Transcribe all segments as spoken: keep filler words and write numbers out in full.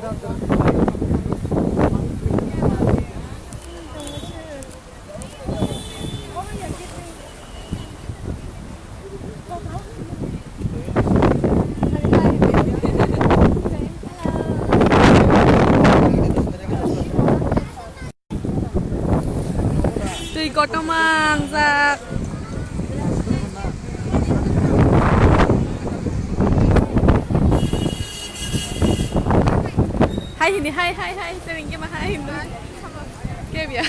Twi kotorma wngjak. Hai hindi, hai, hai, hai. Twi hwnkhe ma hai hindi. Kebia.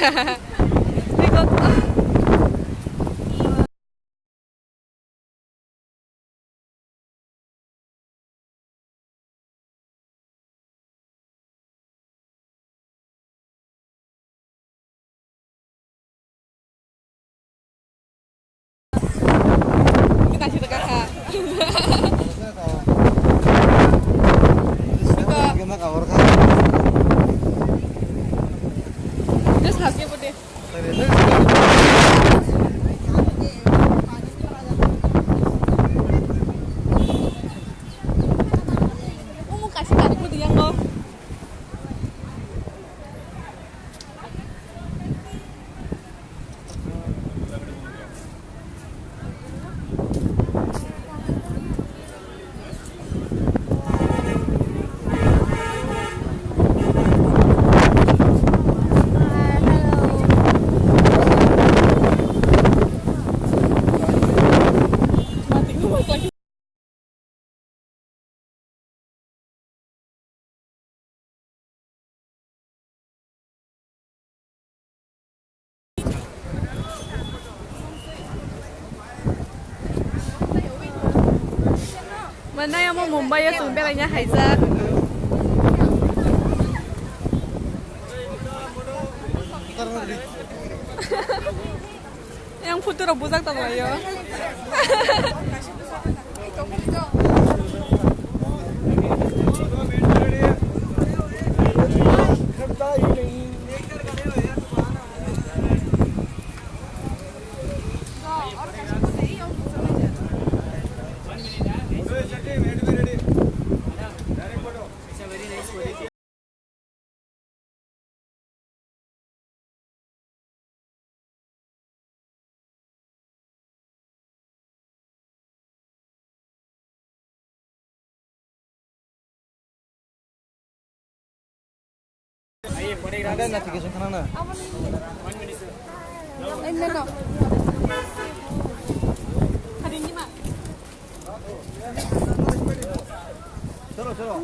Twi kotorma. Kita sih tengah ha. Terus hasilnya putih. Manai omo Mumbai o chwng belaina haijak. Yang photo rok bujak tong laio. Chalo, chalo.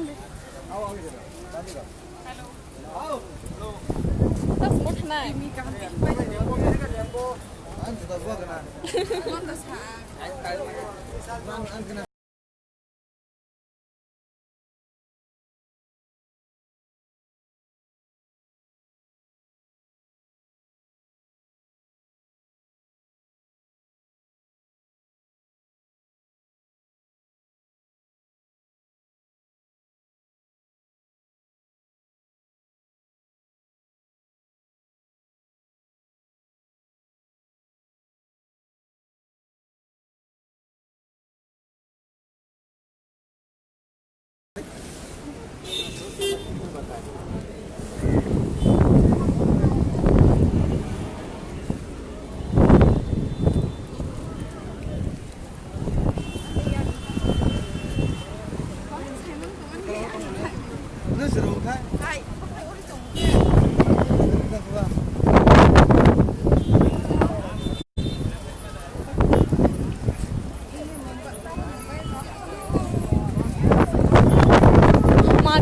Ma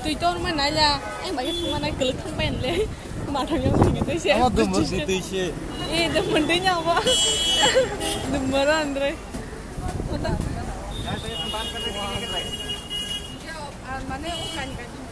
twi tongma nai la, ang bai thangma nai kwlwk thang bai le. Ma thang yang thang twi se. Ama dumur si twi se. Eh, dumur twi nya ba. Dumur andre. Mata. Mane o kan kan.